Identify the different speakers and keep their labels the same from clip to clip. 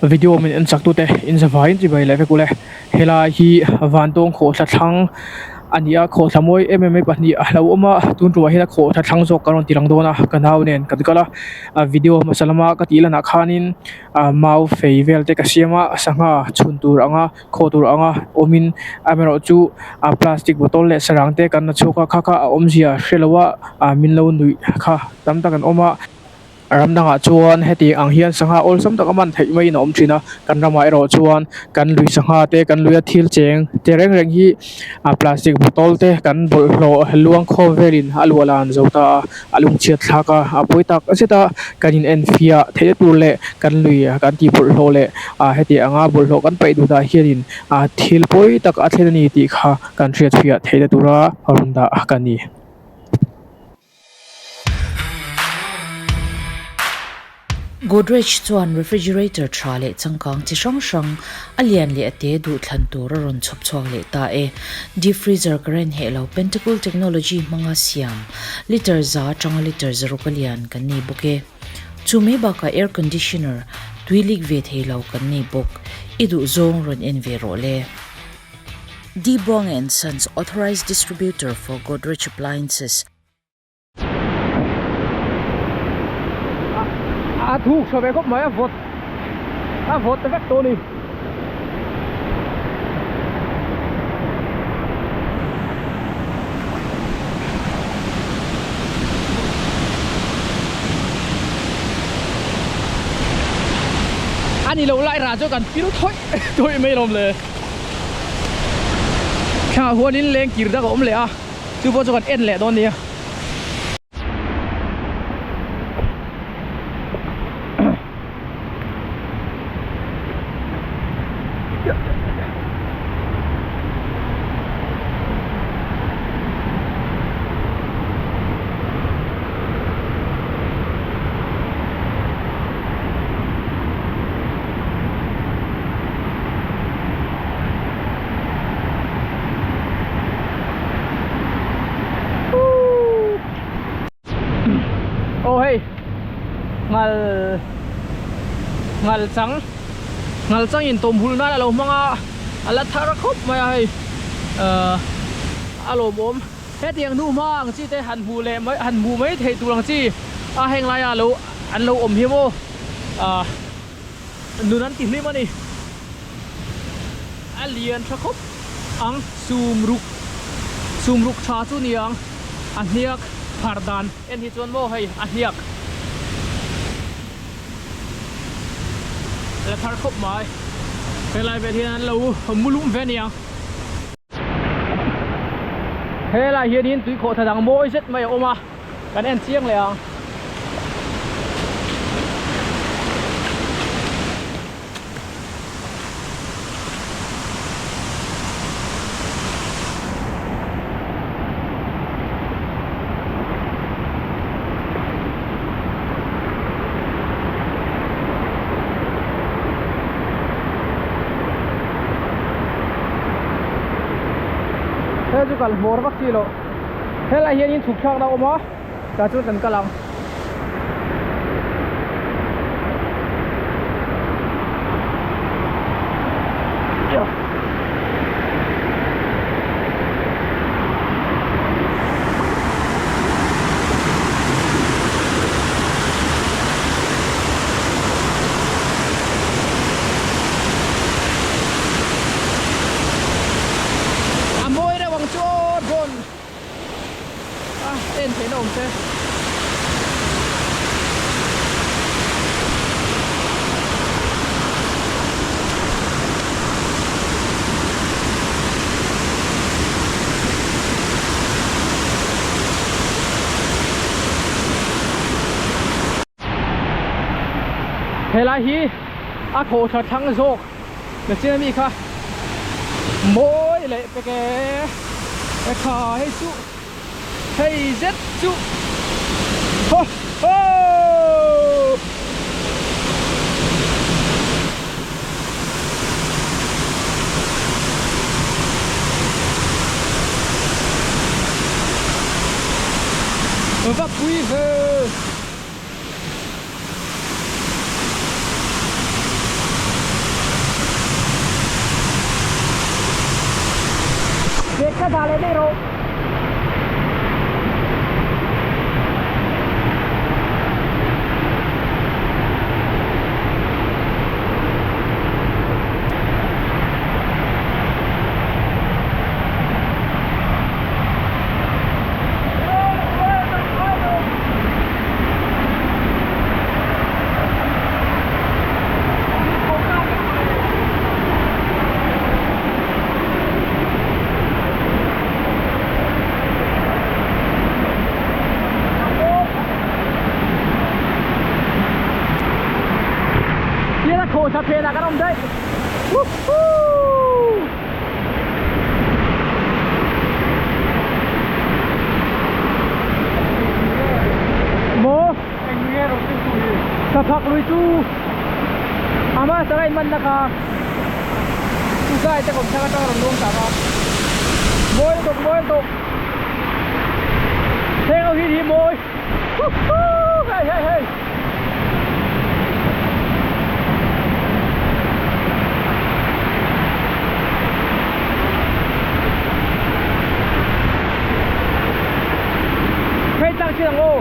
Speaker 1: Video min en chak tute in zavaiin chibai leh vek ule. Helai hi vantawng khawhthla thlang a ni a, khawhthla mawi em em mai pahnih a lo awm a, tun tumah hian a khawhthla thlang zawk ka rawn ti lang dawn a, ka nau nen kan kal a, a video hmasa lama ka tih lanah khanin ah mau fei vel te ka siam a, sangha chhun tur anga khaw tur anga awmin amaherawhchu ah plastic bottle leh sarang te kan la chhuak a, kha kha a awmzia hre lo a, ah min lo nuih kha tam tak an awm a. Ram dangah chuan heti ang hian sangha awlsam taka man theih maiin a awm thin a, kan ramah erawh chuan kan lui sangha te kan luia thil cheng te reng reng hi ah plastic bottle te kan bawlhhlawh luang khawm velin a luah lan zo ta a, a lungchhiat thlak a, a pawi tak zet a, kan in enfiah theihna tur leh kan lui kan tih bawlhhlawh leh ah heti anga bawlhhlawh kan paih duh dah hianin ah thil pawi tak a thlen a ni tih kha kan hriatfiah theihna tura rawn dah ka ni.
Speaker 2: Godrej chuan refrigerator tha leh changkang chi hrang hrang a lian leh a te duh thlan tur a rawn chhawp chhuak leh ta e. Deep freezer current heh lo Pentacool technology hmanga siam litre za atanga litre zaruk a lian kan nei bawk e. Chu mai bakah air conditioner tui leak ve thei lo kan nei bawk. I duh zawng rawn en ve rawh le. Dibong and Sons authorized distributor for Godrej appliances.
Speaker 1: A thuk tha ve khawp mai a vawt a vawt ta vek tawh a ni. A ni lo lai rah chu kan pil thawih thawih mai lawm le. Thlangah huanin leng kir dak a awm leh a. Chu pawh chu kan en leh dawn nia. Aw hei ngal ngal chang ngal chang in tawm hul nan a lo hmang a a la thar khawp mai a hei ahh a lawmawm hetiang hnu hma ang chi te han hmuh leh mai han hmuh mai theih tur ang chi a heng laia lo an lo awm hi maw ahh nun an ti hlim a ni. A lian tha khawp ang sum ruk sum ruk tha chu ni ang a hniak phar dan en hi chuan maw hei a hniak la thar khawp mai helai vel hian an lo mu lum ve aniang helai hianin tuikhawh tha dang mawi zet mai a awm a. Kan en chiang leh ang. Hei chu kal hmawr vak chi loh. Helai hianin chhuk thlakna a awm a tah chuan kan kal ang. A mawi reuh ang chu aw drone a en theihna awm se. Helai hi a thaw tha thlang zawk na chian ami kha mawi leh pek e e kha hei chu hei zet chu ho ho va pui ve. Ka dah leh daih rawh. Tian a khawhthla phenah kan awm daih. Woohoo! Maw? Saphak lui chu ama sangai manna kha Ukai te kawmthlang atang a rawn luang tak a. Mawi lutuk, mawi lutuk. Heng ho hi hi mawi. Woohoo! Hei hei hei. Phei tlang chin ang aw.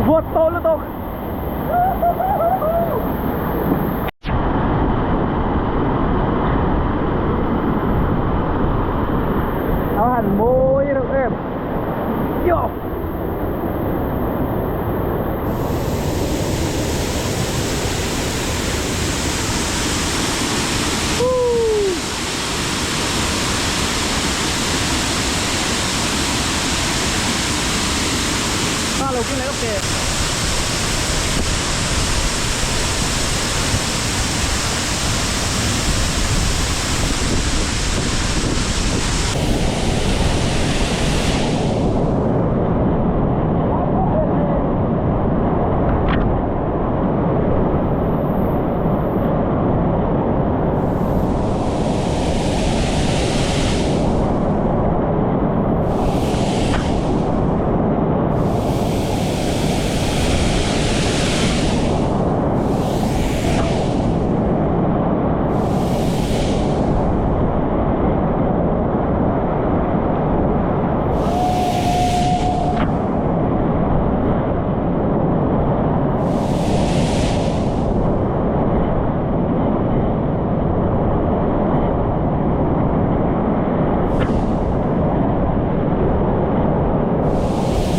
Speaker 1: Vawt tawh lutuk. A han mawi reuh em. Yo. Kha lo keng leh lawk teh.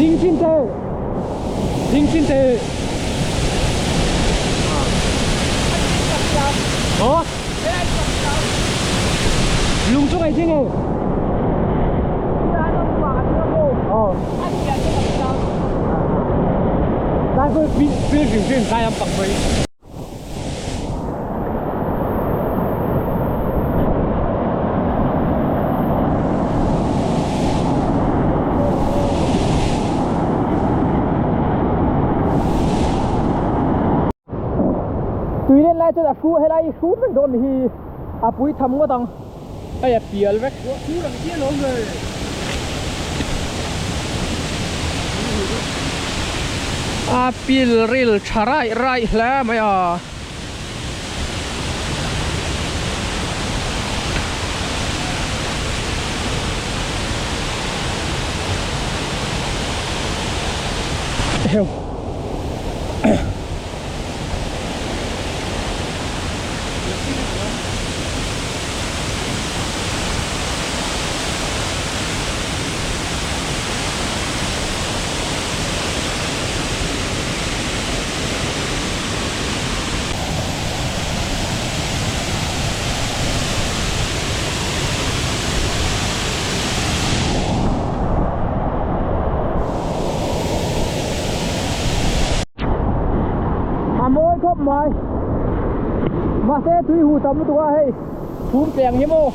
Speaker 1: Ding chin teh Ding chin teh Ồ Lung chung ai ding e Ồ Lai pawh pil hrim hrim kai lampang mai. Tui len lai chuan a hru helai hi hrut vek dawn ni hi a pui tham ngawt ang hei a pial vek. A pil ril tha raih raih hle mai a. Heuh. A mawi khawp mai mahse tui huh tam lutuk a hei chhum teng hi maw.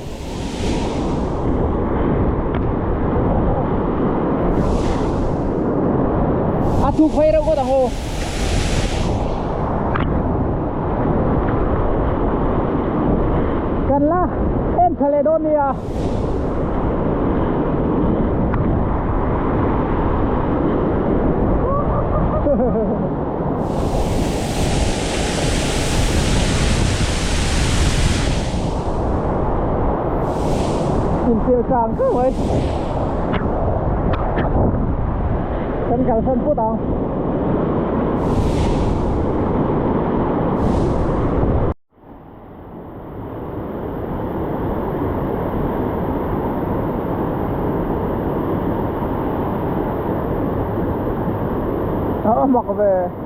Speaker 1: A thuk phei reuh ngawt ang aw. Kan la en tha leh dawn nia. Infial tlang teuh mai. Kan kalsan phawt ang. A mak ve.